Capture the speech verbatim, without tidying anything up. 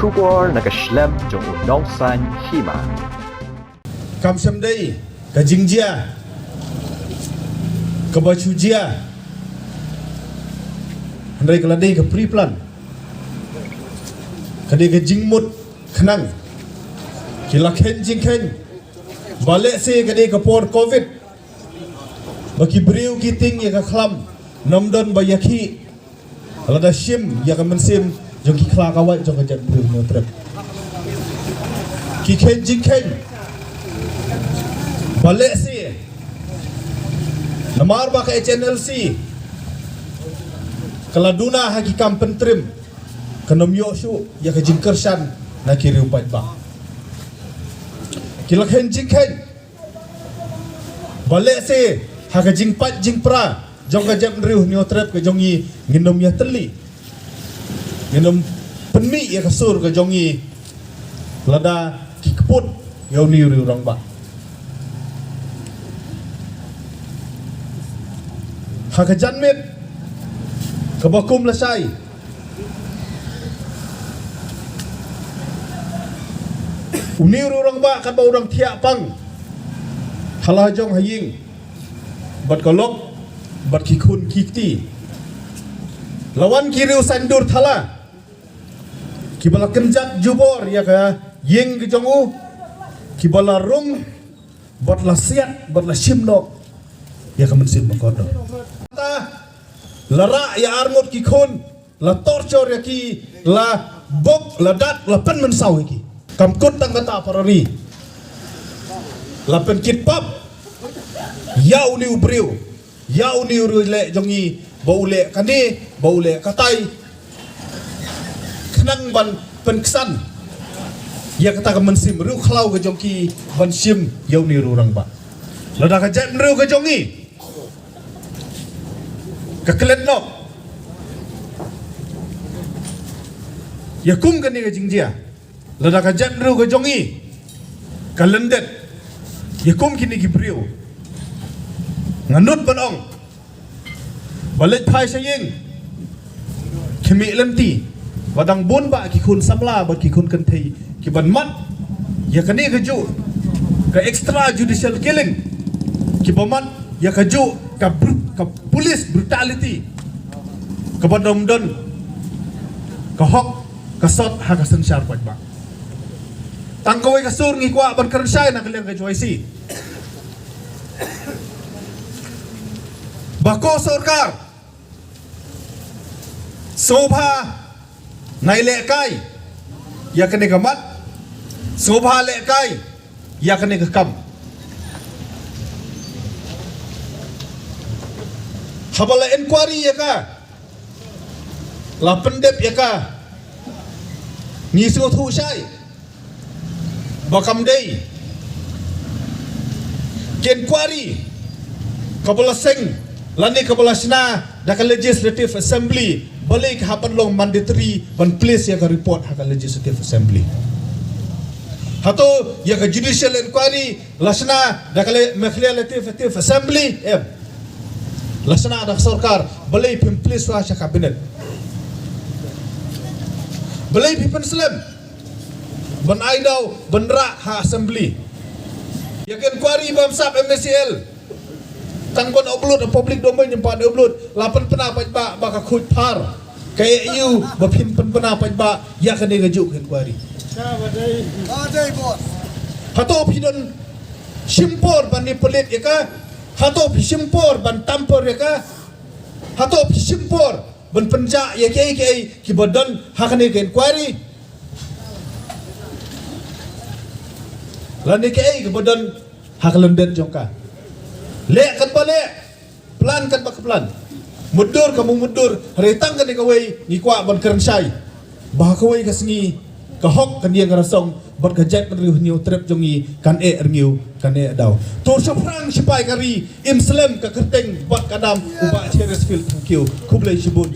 Khubor na ka shlem jong u Nongsaiñ Hima. Kam shym dei ka jingjia kaba shu jia, hynrei ka la dei ka pre-plan, ka dei ka jingmut khnang. Ki la kheiñ jingkheiñ ba lehse ka dei ka por covid ba ki briew ki tieng ïa ka khlam, ym don ba ïakhih lada shim ïa ka mynsiem jong ki khlawait jong ka jaitbynriew Hynñiewtrep. Ki kheiñ jingkheiñ ba lehse namar ba ka H N L C ka la duna ha ki kam pyntriem, kan ym ïoh shuh ïa ka jingkyrshan na ki riew paidbah. Ki la kheiñ jingkheiñ ba lehse ha ka jingpait jingpra jong ka jaitbynriew Hynñiewtrep ka jong ngi, ngin ym ïatylli, ngin ym pynmih ïa ka sur ka jong ngi lada ki kput ïa une u rangbah. Ha ka janmiet kaba kum lashai, une u rangbah katba u dang thiah pang ha la jong ha ïing bad ka lok bad ki khun ki kti, la wan ki riew saiñdur thala kiba la kynjat jubor ïa ka ïing ka jong u, kiba la rung bad la siat bad la shim noh ïa ka mynsiem ba kordor. Ta la rah ïa arngut ki khun, la torture ïa ki, la bok, la dat, la pynmynsaw ïa ki. Kam kut tang kata para ri, la pynkit pap ïa une u briew, ïa une u riewleh jong ngi, ba u leh kane, ba u leh katai, khnang ban pynksan ïa kata ka mynsiem riewkhlaw ka jong ki ban shim ïa une u rangbah. Lada ka jaitbynriew ka jong ngi ka klet noh ïa kum kane ka jingjia, lada ka jaitbynriew ka jong ngi ka lyndet ïa kum kine ki briew, nga nud ban ong ba leit phai sha ïing, khmih lynti, ba dang bun bah ki khun samla bad ki khun kynthei kiban mad ïa kane kajuh ka extrajudicial killing, kiba mad ïa kajuh ka bru-, ka police brutality, kaba ym don ka hok ka sot ha ka synshar paidbah. Tang kawei ka sur ngi kwah ban kren shai na ka liang ka J Y C, ba ko sorkar, sngewbha nai lehkai ïa kane ka mat, sngewbha lehkai ïa kane ka kam. Haba la inquiry ïa ka, la pyndep ïa ka, ngi sngewthuh shai ba kam dei ka inquiry kaba la seng lane kaba la shna da ka Legislative Assembly, balei ka hap ban long mandatory ban place ïa ka report ha ka Legislative Assembly? Hato ïa ka judicial inquiry la shna da ka le-, Meghalaya Legislative Assembly? Em. La shna da ka sorkar, balei phim place shuwa sha cabinet? Balei phi pynslem ban ai daw ban rah ha assembly? Ïa ka inquiry bamsap M A C L, tang ban upload ha public domain, ym pat upload, la pynpna paidbah ba ka khuid phar. Ka ïa u ba phin pynpna paidbah ïa kane kajuh ka inquiry? Hato phi don shim por ban manipulate ïa ka? Hato phi shim por ban tamper ïa ka? Hato phi shim por ban pynjah ïa kiei kiei kiba don ha kane ka inquiry, lane kiei kiba don ha ka lyndet jong ka? Leh katba leh, plan katba ka plan, mutdur ka mutdur, hynrei tang kane kawei ngi kwah ban kren shai, ba ha kawei ka sngi ka hok kan ïeng rasong bad ka jaitbynriew Hynñiewtrep jong ngi kan eh rngiew, kan eh daw. To shaphrang shipai ka ri, im slem ka kyrteng bad ka nam u Bah Cherisfield Thangkhiew. Khublei shibun.